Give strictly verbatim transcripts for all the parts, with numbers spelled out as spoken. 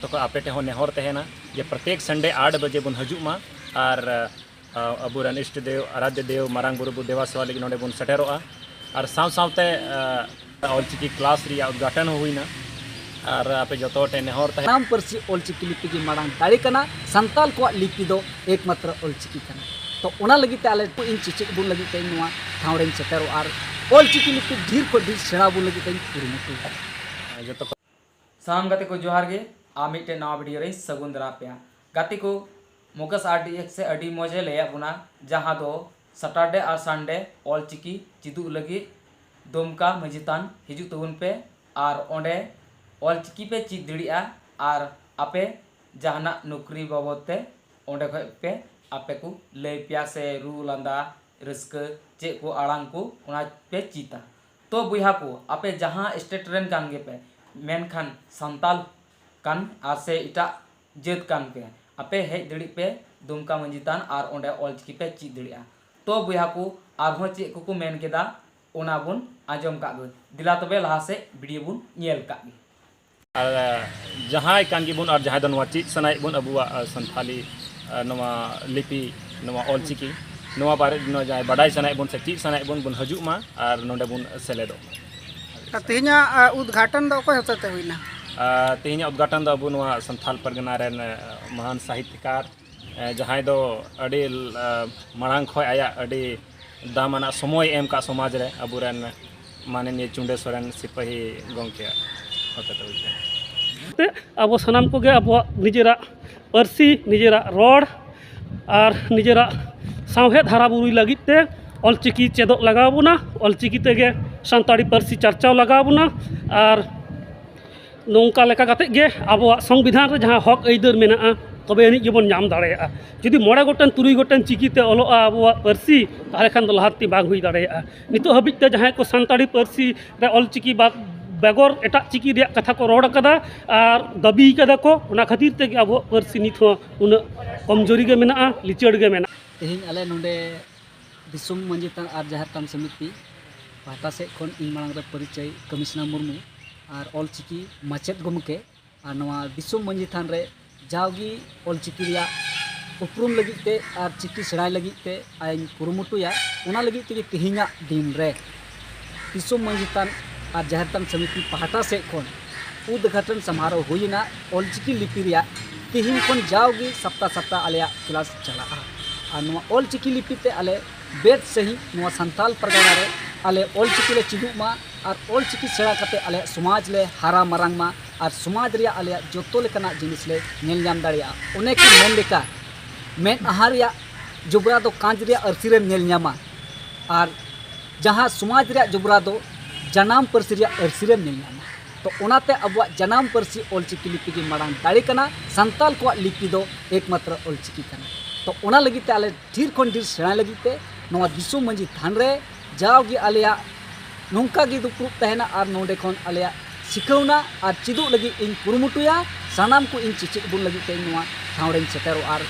ᱛᱚᱠᱚ ᱟᱯᱮ ᱴᱷᱮᱱ ᱦᱚᱸ ᱱᱮᱦᱚᱨ ᱛᱟᱦᱮᱱᱟ ᱡᱮ ᱯᱨᱚᱛᱮᱠ ᱥᱟᱱᱰᱮ ᱟᱴ ᱵᱟᱡᱮ ᱵᱚᱱ ᱦᱤᱡᱩᱜ ᱢᱟ ᱟᱨ ᱟᱵᱚᱨᱮᱱ ᱤᱥᱴ ᱫᱮᱣ, ᱟᱨᱟᱫᱷᱭᱚ ᱫᱮᱣ, ᱢᱟᱨᱟᱝ ᱵᱩᱨᱩ ᱵᱚ ᱫᱮᱵᱟ ᱥᱮᱵᱟ ᱞᱟᱹᱜᱤᱫ ᱱᱚᱰᱮ ᱵᱚᱱ ᱥᱮᱴᱮᱨᱚᱜᱼᱟ᱾ ᱟᱨ ᱥᱟᱶ ᱥᱟᱶᱛᱮ ᱚᱞᱪᱤᱠᱤ ᱠᱞᱟᱥ ᱨᱮᱭᱟᱜ ᱩᱫᱽᱜᱷᱟᱴᱚᱱ ᱦᱚᱸ ᱦᱩᱭᱱᱟ᱾ ᱟᱨ ᱟᱯᱮ ᱡᱚᱛᱚ ᱴᱷᱮᱱ ᱱᱮᱦᱚᱨ ᱛᱟᱦᱮᱸ ᱡᱟᱱᱟᱢ ᱯᱟᱹᱨᱥᱤ ᱚᱞᱪᱤᱠᱤ ᱞᱤᱯᱤ ᱜᱮ ᱢᱟᱲᱟᱝ ᱫᱟᱲᱮ ᱠᱟᱱᱟ᱾ ᱥᱟᱱᱛᱟᱲ ᱠᱚᱣᱟᱜ ᱞᱤᱯᱤ ᱫᱚ ᱮᱠᱢᱟᱛᱨᱚ ᱚᱞᱪᱤᱠᱤ ᱠᱟᱱᱟ᱾ ᱛᱚ ᱚᱱᱟ ᱞᱟᱹᱜᱤᱫ ᱛᱮ ᱟᱞᱮ ᱤᱧ ᱪᱮᱪᱮᱫ ᱵᱚᱱ ᱞᱟᱹᱜᱤᱫ ᱛᱮ ᱤᱧ ᱱᱚᱣᱟ ᱴᱷᱟᱶ ᱨᱮᱧ ᱥᱮᱴᱮᱨᱚᱜᱼᱟ ᱟᱨ ᱚᱞᱪᱤᱠᱤ ᱞᱤᱯᱤ ᱰᱷᱮᱨ ᱠᱷᱚᱱ ᱰᱷᱮᱨ ᱥᱮᱬᱟ ᱵᱚᱱ ᱞᱟᱹᱜᱤᱫ ᱛᱮᱧ ᱠᱩᱨᱩᱢᱩᱴᱩᱭᱟ᱾ ᱡᱚᱛᱚ ᱥᱟᱱᱟᱢ ᱜᱟᱛᱮ ᱠᱚ ᱡᱚᱦᱟᱨ ᱜᱮ᱾ ᱟᱨ ᱢᱤᱫᱴᱮᱱ ᱱᱟᱣᱟ ᱵᱷᱤᱰᱤᱭᱳ ᱨᱮᱧ ᱥᱟᱹᱜᱩᱱ ᱫᱟᱨᱟᱢ ᱯᱮᱭᱟ᱾ ᱜᱟᱛᱮ ᱠᱚ, ᱢᱩᱠᱮᱥ ᱟᱨ ᱰᱤ ᱮᱠᱥ ᱥᱮ ᱟᱹᱰᱤ ᱢᱚᱡᱽ ᱮ ᱞᱟᱹᱭᱟᱫ ᱵᱚᱱᱟ, ᱡᱟᱦᱟᱸ ᱫᱚ ᱥᱟᱴᱟᱨᱰᱮ ᱟᱨ ᱥᱟᱱᱰᱮ ᱚᱞᱪᱤᱠᱤ ᱪᱮᱫᱚᱜ ᱞᱟᱹᱜᱤᱫ ᱫᱩᱢᱠᱟ ᱢᱟᱹᱡᱷᱤ ᱛᱷᱟᱱ ᱦᱤᱡᱩᱜ ᱛᱟᱵᱚᱱ ᱯᱮ᱾ ᱟᱨ ᱚᱸᱰᱮ ᱚᱞᱪᱤᱠᱤ ᱯᱮ ᱪᱮᱫ ᱫᱟᱲᱮᱭᱟᱜᱼᱟ᱾ ᱟᱨ ᱟᱯᱮ ᱡᱟᱦᱟᱱᱟᱜ ᱱᱚᱠᱨᱤ ᱵᱟᱵᱚᱫ ᱛᱮ ᱚᱸᱰᱮ ᱠᱷᱚᱡ ᱯᱮ ᱟᱯᱮ ᱠᱚ ᱞᱟᱹᱭ ᱯᱮᱭᱟ ᱥᱮ ᱨᱩ ᱞᱟᱸᱫᱟ ᱨᱟᱹᱥᱠᱟᱹ ᱪᱮᱫ ᱠᱚ ᱟᱲᱟᱝ ᱠᱚ ᱚᱱᱟ ᱯᱮ ᱪᱮᱫᱟ᱾ ᱛᱚ ᱵᱚᱭᱦᱟ ᱠᱚ, ᱟᱯᱮ ᱡᱟᱦᱟᱸ ᱥᱴᱮᱴ ᱨᱮᱱ ᱠᱟᱱ ᱜᱮᱯᱮ, ᱢᱮᱱᱠᱷᱟᱱ ᱥᱟᱱᱛᱟᱞ ᱠᱟᱱ ᱟᱨ ᱥᱮ ᱮᱴᱟᱜ ᱡᱟᱹᱛ ᱠᱟᱱ ᱯᱮ, ᱟᱯᱮ ᱦᱮᱡ ᱫᱟᱲᱮᱜ ᱯᱮ ᱫᱩᱢᱠᱟ ᱢᱟᱹᱡᱷᱤ ᱛᱷᱟᱱ ᱟᱨ ᱚᱸᱰᱮ ᱚᱞᱪᱤᱠᱤ ᱯᱮ ᱪᱮᱫ ᱫᱟᱲᱮᱭᱟᱜᱼᱟ᱾ ᱛᱚ ᱵᱚᱭᱦᱟ ᱠᱚ, ᱟᱨᱦᱚᱸ ᱪᱮᱫ ᱠᱚᱠᱚ ᱢᱮᱱ ᱠᱮᱫᱟ ᱚᱱᱟ ᱵᱚᱱ ᱟᱸᱡᱚᱢ ᱠᱟᱜ ᱜᱮ᱾ ᱫᱮᱞᱟ ᱛᱚᱵᱮ ᱞᱟᱦᱟ ᱥᱮᱫ ᱵᱷᱤᱰᱤᱭᱳ ᱵᱚᱱ ᱧᱮᱞ ᱠᱟᱜ ᱜᱮ᱾ ᱟᱨ ᱡᱟᱦᱟᱸᱭ ᱠᱟᱱ ᱜᱮᱵᱚᱱ ᱟᱨ ᱡᱟᱦᱟᱸᱭ ᱫᱚ ᱱᱚᱣᱟ ᱪᱮᱫ ᱥᱟᱱᱟᱭᱮᱫ ᱵᱚᱱ ᱟᱵᱚᱣᱟᱜ ᱥᱟᱱᱛᱷᱟᱞᱤ ᱱᱚᱣᱟ ᱞᱤᱯᱤ, ᱱᱚᱣᱟ ᱚᱞᱪᱤᱠᱤ, ᱱᱚᱣᱟ ᱵᱟᱨᱮ ᱱᱚᱣᱟ ᱡᱟᱦᱟᱸᱭ ᱵᱟᱰᱟᱭ ᱥᱟᱱᱟᱭᱮᱫ ᱵᱚᱱ ᱥᱮ ᱪᱮᱫ ᱥᱟᱱᱟᱭᱮᱫ ᱵᱚᱱ, ᱵᱚᱱ ᱦᱤᱡᱩᱜ ᱢᱟ ᱟᱨ ᱱᱚᱰᱮ ᱵᱚᱱ ᱥᱮᱞᱮᱫᱚᱜ ᱢᱟ᱾ ᱟᱨ ᱛᱮᱦᱮᱧᱟᱜ ᱟ, ᱩᱫᱽᱜᱷᱟᱴᱚᱱ ᱫᱚ ᱚᱠᱚᱭ ᱦᱚᱛᱮᱛᱮ ᱦᱩᱭᱱᱟ? ᱟᱨ ᱛᱮᱦᱮᱧᱟᱜ ᱩᱫᱽᱜᱷᱟᱴᱚᱱ ᱫᱚ ᱟᱵᱚ ᱱᱚᱣᱟ ᱥᱟᱱᱛᱷᱟᱞ ᱯᱟᱨᱜᱟᱱᱟ ᱨᱮᱱ ᱢᱟᱦᱟᱱ ᱥᱟᱦᱤᱛᱭᱚᱠᱟᱨ, ᱡᱟᱦᱟᱸᱭ ᱫᱚ ᱟᱹᱰᱤ ᱢᱟᱲᱟᱝ ᱠᱷᱚᱱ ᱟᱭᱟᱜ ᱟᱹᱰᱤ ᱫᱟᱢᱟᱱᱟᱜ ᱥᱚᱢᱚᱭ ᱮᱢ ᱠᱟᱜ ᱥᱚᱢᱟᱡᱽ ᱨᱮ ᱟᱵᱚᱨᱮᱱ ᱢᱟᱱᱚᱱᱤᱭᱟᱹ ᱪᱩᱸᱰᱟᱹ ᱥᱚᱨᱮᱱ ᱥᱤᱯᱟᱹᱦᱤ ᱜᱚᱢᱠᱮᱭᱟᱜ ᱦᱚᱛᱮᱛᱮ ᱦᱩᱭ ᱠᱟᱱᱟ᱾ ᱛᱮ ᱟᱵᱚ ᱥᱟᱱᱟᱢ ᱠᱚᱜᱮ ᱟᱵᱚᱣᱟᱜ ᱱᱤᱡᱮᱨᱟᱜ ᱯᱟᱹᱨᱥᱤ, ᱱᱤᱡᱮᱨᱟᱜ ᱨᱚᱲ ᱟᱨ ᱱᱤᱡᱮᱨᱟᱜ ᱥᱟᱶᱦᱮᱫ ᱦᱟᱨᱟ ᱵᱩᱨᱩᱭ ᱞᱟᱹᱜᱤᱫ ᱛᱮ ᱚᱞᱪᱤᱠᱤ ᱪᱮᱫᱚᱜ ᱞᱟᱜᱟᱣ ᱵᱚᱱᱟ᱾ ᱚᱞᱪᱤᱠᱤ ᱛᱮᱜᱮ ᱥᱟᱱᱛᱟᱲᱤ ᱯᱟᱹᱨᱥᱤ ᱪᱟᱨᱪᱟᱣ ᱞᱟᱜᱟᱣ ᱵᱚᱱᱟ᱾ ᱟᱨ ᱱᱚᱝᱠᱟ ᱞᱮᱠᱟ ᱠᱟᱛᱮᱫ ᱜᱮ ᱟᱵᱚᱣᱟᱜ ᱥᱚᱝᱵᱤᱫᱷᱟᱱ ᱨᱮ ᱡᱟᱦᱟᱸ ᱦᱚᱠ ᱟᱹᱭᱫᱟᱹᱨ ᱢᱮᱱᱟᱜᱼᱟ, ᱛᱚᱵᱮ ᱟᱹᱱᱤᱡ ᱜᱮᱵᱚᱱ ᱧᱟᱢ ᱫᱟᱲᱮᱭᱟᱜᱼᱟ᱾ ᱡᱩᱫᱤ ᱢᱚᱬᱮ ᱜᱚᱴᱮᱱ ᱛᱩᱨᱩᱭ ᱜᱚᱴᱮᱱ ᱪᱤᱠᱤᱛᱮ ᱚᱞᱚᱜᱼᱟ ᱟᱵᱚᱣᱟᱜ ᱯᱟᱹᱨᱥᱤ, ᱛᱟᱦᱚᱞᱮ ᱠᱷᱟᱱ ᱫᱚ ᱞᱟᱦᱟᱱᱛᱤ ᱵᱟᱝ ᱦᱩᱭ ᱫᱟᱲᱮᱭᱟᱜᱼᱟ᱾ ᱱᱤᱛᱚᱜ ᱦᱟᱹᱵᱤᱡ ᱛᱮ ᱡᱟᱦᱟᱸᱭ ᱠᱚ ᱥᱟᱱᱛᱟᱲᱤ ᱯᱟᱹᱨᱥᱤ ᱨᱮ ᱚᱞᱪᱤᱠᱤ ᱵᱟᱫ ᱵᱮᱜᱚᱨ ᱮᱴᱟᱜ ᱪᱤᱠᱤ ᱨᱮᱭᱟᱜ ᱠᱟᱛᱷᱟ ᱠᱚ ᱨᱚᱲ ᱟᱠᱟᱫᱟ ᱟᱨ ᱫᱟᱹᱵᱤ ᱠᱟᱫᱟ ᱠᱚ, ᱚᱱᱟ ᱠᱷᱟᱹᱛᱤᱨ ᱛᱮᱜᱮ ᱟᱵᱚᱣᱟᱜ ᱯᱟᱹᱨᱥᱤ ᱱᱤᱛ ᱦᱚᱸ ᱩᱱᱟᱹᱜ ᱠᱚᱢᱡᱳᱨᱤ ᱜᱮ ᱢᱮᱱᱟᱜᱼᱟ, ᱞᱤᱪᱟᱹᱲ ᱜᱮ ᱢᱮᱱᱟᱜᱼᱟ᱾ ᱛᱮᱦᱮᱧ ᱟᱞᱮ ᱱᱚᱰᱮ ᱫᱤᱥᱚᱢ ᱢᱟᱹᱡᱷᱤ ᱛᱷᱟᱱ ᱟᱨ ᱡᱟᱦᱮᱨ ᱛᱷᱟᱱ ᱥᱚᱢᱤᱛᱤ ᱯᱟᱦᱴᱟ ᱥᱮᱫ ᱠᱷᱚᱱ ᱤᱧ ᱢᱟᱲᱟᱝ ᱨᱮ ᱯᱚᱨᱤᱪᱚᱭ ᱠᱚᱢᱤᱥᱱᱟᱨ ᱢᱩᱨᱢᱩ ᱟᱨ ᱚᱞᱪᱤᱠᱤ ᱢᱟᱪᱮᱫ ᱜᱚᱢᱠᱮ ᱟᱨ ᱱᱚᱣᱟ ᱫᱤᱥᱚᱢ ᱢᱟᱹᱡᱷᱤ ᱛᱷᱟᱱ ᱨᱮ ᱡᱟᱣᱜᱮ ᱚᱞᱪᱤᱠᱤ ᱨᱮᱭᱟᱜ ᱩᱯᱨᱩᱢ ᱞᱟᱹᱜᱤᱫ ᱛᱮ ᱟᱨ ᱪᱤᱠᱤ ᱥᱮᱬᱟᱭ ᱞᱟᱹᱜᱤᱫ ᱛᱮ ᱟᱭᱤᱧ ᱠᱩᱨᱩᱢᱩᱴᱩᱭᱟ᱾ ᱚᱱᱟ ᱞᱟᱹᱜᱤᱫ ᱛᱮᱜᱮ ᱛᱮᱦᱮᱧᱟᱜ ᱫᱤᱱ ᱨᱮ ᱫᱤᱥᱚᱢ ᱢᱟᱹᱡᱷᱤ ᱛᱷᱟᱱ ᱟᱨ ᱡᱟᱦᱮᱨ ᱛᱷᱟᱱ ᱥᱚᱢᱤᱛᱤ ᱯᱟᱦᱴᱟ ᱥᱮᱫ ᱠᱷᱚᱱ ᱩᱫᱽᱜᱷᱟᱴᱚᱱ ᱥᱚᱢᱟᱨᱳᱦ ᱦᱩᱭᱮᱱᱟ᱾ ᱚᱞᱪᱤᱠᱤ ᱞᱤᱯᱤ ᱨᱮᱭᱟᱜ ᱛᱮᱦᱮᱧ ᱠᱷᱚᱱ ᱡᱟᱣᱜᱮ ᱥᱟᱯᱛᱟ ᱥᱟᱯᱛᱟ ᱟᱞᱮᱭᱟᱜ ᱠᱞᱟᱥ ᱪᱟᱞᱟᱜᱼᱟ᱾ ᱟᱨ ᱱᱚᱣᱟ ᱚᱞᱪᱤᱠᱤ ᱞᱤᱯᱤ ᱛᱮ ᱟᱞᱮ ᱵᱮᱥ ᱥᱟᱺᱦᱤᱡ ᱱᱚᱣᱟ ᱥᱟᱱᱛᱟᱞ ᱯᱟᱨᱜᱟᱱᱟ ᱨᱮ ᱟᱞᱮ ᱚᱞᱪᱤᱠᱤ ᱞᱮ ᱪᱮᱫᱚᱜ ᱢᱟ ᱟᱨ ᱚᱞᱪᱤᱠᱤ ᱥᱮᱬᱟ ᱠᱟᱛᱮ ᱟᱞᱮᱭᱟᱜ ᱥᱚᱢᱟᱡᱽ ᱞᱮ ᱦᱟᱨᱟ ᱢᱟᱨᱟᱝ ᱢᱟ ᱟᱨ ᱥᱚᱢᱟᱡᱽ ᱨᱮᱭᱟᱜ ᱟᱞᱮᱭᱟᱜ ᱡᱚᱛᱚ ᱞᱮᱠᱟᱱᱟᱜ ᱡᱤᱱᱤᱥ ᱞᱮ ᱧᱮᱞ ᱧᱟᱢ ᱫᱟᱲᱮᱭᱟᱜᱼᱟ᱾ ᱚᱱᱮ ᱠᱚ ᱢᱮᱱ ᱞᱮᱠᱟ, ᱢᱮᱫᱦᱟ ᱨᱮᱭᱟᱜ ᱡᱚᱵᱽᱨᱟ ᱫᱚ ᱠᱟᱸᱪ ᱨᱮᱭᱟᱜ ᱟᱹᱨᱥᱤ ᱨᱮᱢ ᱧᱮᱞ ᱧᱟᱢᱟ ᱟᱨ ᱡᱟᱦᱟᱸ ᱥᱚᱢᱟᱡᱽ ᱨᱮᱭᱟᱜ ᱡᱚᱵᱽᱨᱟ ᱫᱚ ᱡᱟᱱᱟᱢ ᱯᱟᱹᱨᱥᱤ ᱨᱮᱭᱟᱜ ᱟᱹᱨᱥᱤ ᱨᱮᱢ ᱧᱮᱞ ᱧᱟᱢᱟ᱾ ᱛᱚ ᱚᱱᱟᱛᱮ ᱟᱵᱚᱣᱟᱜ ᱡᱟᱱᱟᱢ ᱯᱟᱹᱨᱥᱤ ᱚᱞᱪᱤᱠᱤ ᱞᱤᱯᱤ ᱜᱮ ᱢᱟᱲᱟᱝ ᱫᱟᱲᱮ ᱠᱟᱱᱟ᱾ ᱥᱟᱱᱛᱟᱞ ᱠᱚᱣᱟᱜ ᱞᱤᱯᱤ ᱫᱚ ᱮᱠᱢᱟᱛᱨᱚ ᱚᱞᱪᱤᱠᱤ ᱠᱟᱱᱟ᱾ ᱛᱚ ᱚᱱᱟ ᱞᱟᱹᱜᱤᱫ ᱛᱮ ᱟᱞᱮ ᱰᱷᱮᱨ ᱠᱷᱚᱱ ᱰᱷᱮᱨ ᱥᱮᱬᱟᱭ ᱞᱟᱹᱜᱤᱫ ᱛᱮ ᱱᱚᱣᱟ ᱫᱤᱥᱚᱢ ᱢᱟᱹᱡᱷᱤ ᱛᱷᱟᱱ ᱨᱮ ᱡᱟᱣᱜᱮ ᱟᱞᱮᱭᱟᱜ ᱱᱚᱝᱠᱟ ᱜᱮ ᱫᱩᱯᱲᱩᱵ ᱛᱟᱦᱮᱱᱟ ᱟᱨ ᱱᱚᱰᱮ ᱠᱷᱚᱱ ᱟᱞᱮᱭᱟᱜ ᱥᱤᱠᱷᱟᱹᱣᱱᱟ ᱟᱨ ᱪᱮᱫᱚᱜ ᱞᱟᱹᱜᱤᱫ ᱤᱧ ᱠᱩᱨᱩᱢᱩᱴᱩᱭᱟ᱾ ᱥᱟᱱᱟᱢ ᱠᱚ ᱤᱧ ᱪᱮᱪᱮᱫ ᱵᱚᱱ ᱞᱟᱹᱜᱤᱫ ᱛᱮ ᱤᱧ ᱱᱚᱣᱟ ᱴᱷᱟᱶ ᱨᱮᱧ ᱥᱮᱴᱮᱨᱚᱜᱼᱟ ᱟᱨ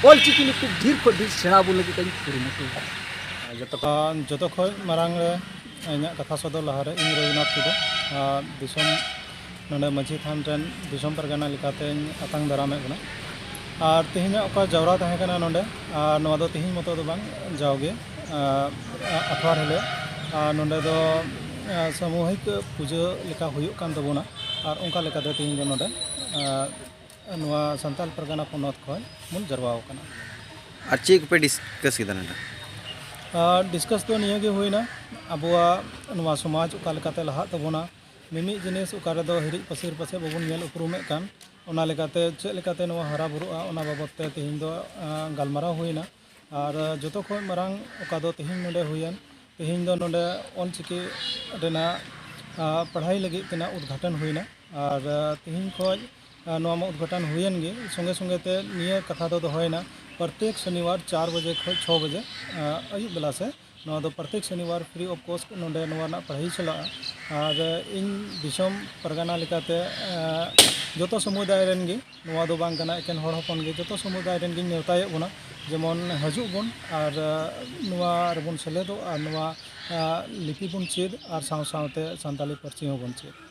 ᱚᱞᱪᱤᱠᱤ ᱞᱤᱯᱤ ᱰᱷᱮᱨ ᱠᱷᱚᱱ ᱰᱷᱮᱨ ᱥᱮᱬᱟ ᱵᱚᱱ ᱞᱟᱹᱜᱤᱫ ᱛᱮᱧ ᱠᱩᱨᱩᱢᱩᱴᱩᱭᱟ᱾ ᱡᱚᱛᱚ ᱠᱷᱚᱱ, ᱡᱚᱛᱚ ᱠᱷᱚᱱ ᱢᱟᱨᱟᱝ ᱨᱮ ᱤᱧᱟᱹᱜ ᱠᱟᱛᱷᱟ ᱥᱚᱫᱚᱨ ᱞᱟᱦᱟᱨᱮ ᱤᱧ ᱨᱚᱜᱷᱩᱱᱟᱛᱷ ᱴᱩᱰᱩ, ᱟᱨ ᱫᱤᱥᱚᱢ, ᱱᱚᱰᱮ ᱢᱟᱹᱡᱷᱤ ᱛᱷᱟᱱ ᱨᱮᱱ ᱫᱤᱥᱚᱢ ᱯᱟᱨᱜᱟᱱᱟ ᱞᱮᱠᱟᱛᱮᱧ ᱟᱛᱟᱝ ᱫᱟᱨᱟᱢᱮᱫ ᱵᱚᱱᱟ᱾ ᱟᱨ ᱛᱮᱦᱮᱧᱟᱜ ᱚᱠᱟ ᱡᱟᱣᱨᱟ ᱛᱟᱦᱮᱸ ᱠᱟᱱᱟ ᱱᱚᱰᱮ, ᱟᱨ ᱱᱚᱣᱟ ᱫᱚ ᱛᱮᱦᱮᱧ ᱢᱚᱛᱚ ᱫᱚ ᱵᱟᱝ, ᱡᱟᱣᱜᱮ, ᱟᱨ, ᱟᱴᱷᱣᱟᱨ ᱦᱤᱞᱳᱜ, ᱟᱨ ᱱᱚᱰᱮ ᱫᱚ, ᱟᱨ ᱥᱟᱢᱩᱦᱤᱠ ᱯᱩᱡᱟᱹ ᱞᱮᱠᱟ ᱦᱩᱭᱩᱜ ᱠᱟᱱ ᱛᱟᱵᱚᱱᱟ᱾ ᱟᱨ ᱚᱱᱠᱟ ᱞᱮᱠᱟᱛᱮ ᱛᱮᱦᱮᱧ ᱫᱚ ᱱᱚᱰᱮ, ᱟᱨ ᱱᱚᱣᱟ ᱥᱟᱱᱛᱟᱞ ᱯᱟᱨᱜᱟᱱᱟ ᱯᱚᱱᱚᱛ ᱠᱷᱚᱱ ᱵᱚᱱ ᱡᱟᱨᱣᱟ ᱟᱠᱟᱱᱟ᱾ ᱟᱨ ᱪᱮᱫ ᱠᱚᱯᱮ ᱰᱤᱥᱠᱟᱥ ᱠᱮᱫᱟ ᱱᱚᱰᱮ? ᱟᱨ ᱰᱤᱥᱠᱟᱥ ᱫᱚ ᱱᱤᱭᱟᱹ ᱜᱮ ᱦᱩᱭᱱᱟ, ᱟᱵᱚᱣᱟᱜ ᱱᱚᱣᱟ ᱥᱚᱢᱟᱡᱽ ᱚᱠᱟ ᱞᱮᱠᱟᱛᱮ ᱞᱟᱦᱟᱜ ᱛᱟᱵᱚᱱᱟ, ᱢᱤᱢᱤᱫ ᱡᱤᱱᱤᱥ ᱚᱠᱟ ᱨᱮᱫᱚ ᱦᱤᱨᱤᱡ ᱯᱟᱹᱥᱤᱨ ᱯᱟᱥᱮᱡ ᱵᱟᱵᱚᱱ ᱧᱮᱞ ᱩᱯᱨᱩᱢᱮᱫ ᱠᱟᱱ, ᱚᱱᱟ ᱞᱮᱠᱟᱛᱮ ᱪᱮᱫ ᱞᱮᱠᱟᱛᱮ ᱱᱚᱣᱟ ᱦᱟᱨᱟ ᱵᱩᱨᱩᱜᱼᱟ, ᱚᱱᱟ ᱵᱟᱵᱚᱫ ᱛᱮ ᱛᱮᱦᱮᱧ ᱫᱚ, ᱟᱸ, ᱜᱟᱞᱢᱟᱨᱟᱣ ᱦᱩᱭᱱᱟ᱾ ᱟᱨ ᱡᱚᱛᱚ ᱠᱷᱚᱱ ᱢᱟᱨᱟᱝ ᱚᱠᱟ ᱫᱚ ᱛᱮᱦᱮᱧ ᱱᱚᱰᱮ ᱦᱩᱭᱮᱱ, ᱛᱮᱦᱮᱧ ᱫᱚ ᱱᱚᱰᱮ ᱚᱞᱪᱤᱠᱤ ᱨᱮᱱᱟᱜ, ᱟᱸ, ᱯᱟᱲᱦᱟᱭ ᱞᱟᱹᱜᱤᱫ ᱛᱮᱱᱟᱜ ᱩᱫᱽᱜᱷᱟᱴᱚᱱ ᱦᱩᱭᱱᱟ᱾ ᱟᱨ, ᱟᱸ, ᱛᱮᱦᱮᱧ ᱠᱷᱚᱱ, ᱟᱸ, ᱱᱚᱣᱟ ᱢᱟ ᱩᱫᱽᱜᱷᱟᱴᱚᱱ ᱦᱩᱭᱮᱱ ᱜᱮ, ᱥᱚᱸᱜᱮ ᱥᱚᱸᱜᱮ ᱛᱮ ᱱᱤᱭᱟᱹ ᱠᱟᱛᱷᱟ ᱫᱚ ᱫᱚᱦᱚᱭᱮᱱᱟ, ᱯᱨᱚᱛᱮᱠ ᱥᱚᱱᱤᱵᱟᱨ ᱪᱟᱨ ᱵᱟᱡᱮ ᱠᱷᱚᱱ ᱪᱷᱚ ᱵᱟᱡᱮ, ᱟᱸ, ᱟᱹᱭᱩᱵ ᱵᱮᱞᱟ ᱥᱮᱫ ᱱᱚᱣᱟ ᱫᱚ ᱯᱨᱚᱛᱮᱠ ᱥᱚᱱᱤᱵᱟᱨ free of cost ᱱᱚᱰᱮ ᱱᱚᱣᱟ ᱨᱮᱱᱟᱜ ᱯᱟᱲᱦᱟᱭ ᱪᱟᱞᱟᱜᱼᱟ᱾ ᱟᱨ ᱤᱧ ᱫᱤᱥᱚᱢ ᱯᱟᱨᱜᱟᱱᱟ ᱞᱮᱠᱟᱛᱮ, ᱮᱸ, ᱡᱚᱛᱚ ᱥᱚᱢᱩᱫᱟᱭ ᱨᱮᱱ ᱜᱮ, ᱱᱚᱣᱟ ᱫᱚ ᱵᱟᱝ ᱠᱟᱱᱟ ᱮᱠᱮᱱ ᱦᱚᱲ ᱦᱚᱯᱚᱱ ᱜᱮ, ᱡᱚᱛᱚ ᱥᱚᱢᱩᱫᱟᱭ ᱨᱮᱱ ᱜᱤᱧ ᱱᱮᱣᱛᱟᱭᱮᱫ ᱵᱚᱱᱟ, ᱡᱮᱢᱚᱱ ᱦᱤᱡᱩᱜ ᱵᱚᱱ ᱟᱨ, ᱮᱸ, ᱱᱚᱣᱟ ᱨᱮᱵᱚᱱ ᱥᱮᱞᱮᱫᱚᱜ ᱟᱨ ᱱᱚᱣᱟ, ᱮᱸ, ᱞᱤᱯᱤ ᱵᱚᱱ ᱪᱮᱫ ᱟᱨ ᱥᱟᱶ ᱥᱟᱶᱛᱮ ᱥᱟᱱᱛᱟᱞᱤ ᱯᱟᱹᱨᱥᱤ ᱦᱚᱸᱵᱚᱱ ᱪᱮᱫ᱾